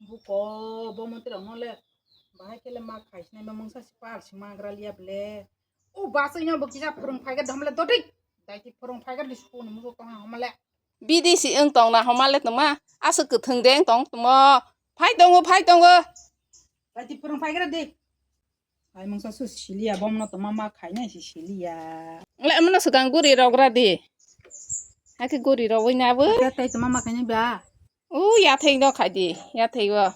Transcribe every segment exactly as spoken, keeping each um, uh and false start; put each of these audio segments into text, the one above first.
Buko, bo montri rok no le, bahai khe le ma khai sinai ma mungsa si par si ma gra liya ble. O basai no bo kisa phwrwng phai ga dam le dodik. Dai ti phwrwng phai ga di sukuni mugo tong ha homa le. Bidisi wng tong na homa le tongma, aswk kwthwng de wng tong tongmo. Phai tongo, phai tongo. Dai ti phwrwng phai ga di. Hai mungsa su siliya, bomno to mama khainai si siliya. Le amno swkang guri rok ra di. Hakhe guri rok wina bo. Tei tei to mama khainai ba. U yathai no khai di, yathai o.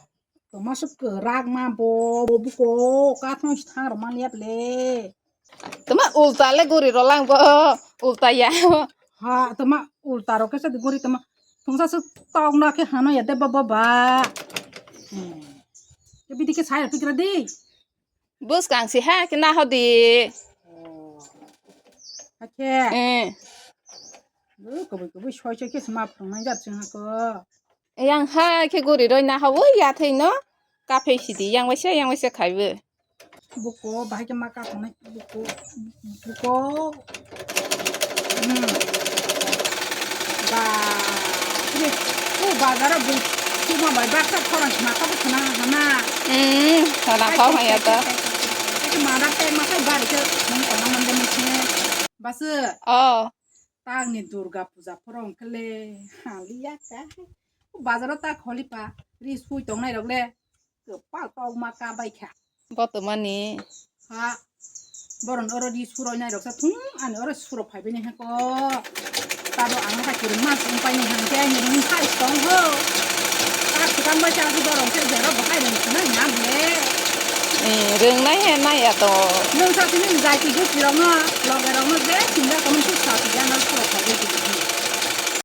To ma su kwrak ma bo, bo buko ka thong si thang rok man yap le. Toma ulta le guri rok lang bo, ulta ya. Ha, toma ulta rok khe sa di guri toma. Thungsa su tong na khe hano ya de ba ba ba. Hmm. Ke bidi ke sai ra pikra di. Bwskang si ha khe nahodi. Oh. Hakhe. Eh. Bo kubui kubui soi soi khe sma phungnai jat sing hako. Yang ha khe guri roi nahawi yathai no. Kaphei sidi yang waisa yang waisa khaibo. Buko bahai khe ma kaphungnai buko. Buko. Hmm. Ba. Ini. O bazar o bu. Sima bai baksa khorang sima kabu khna hana. Hmm. Khorang khorang ya to. Itu mana teh makai bari ke. Ini kono mande mesti. Basu. Oh. Tangni Durga puja phoro wngkha le haliya ka. Bazaro ta kholipa ri sui tongnai rok le kwpal tokma ka bai kha. Botomani. Ha. Boron oro ri suroi nai rok sa thung ani oro suro phai bini heko. Tabo ang hai kiri mas ung pai ni hang ke ani ring khai tong ho. Ta sukang bai cha borong ke jero bo hai ring sunai na ble. Eh, ringnai he nai ya to. Nung sa sini jai ti ju pirong no, loge rok no je sinda kono tu sa ti jana suro phai bini.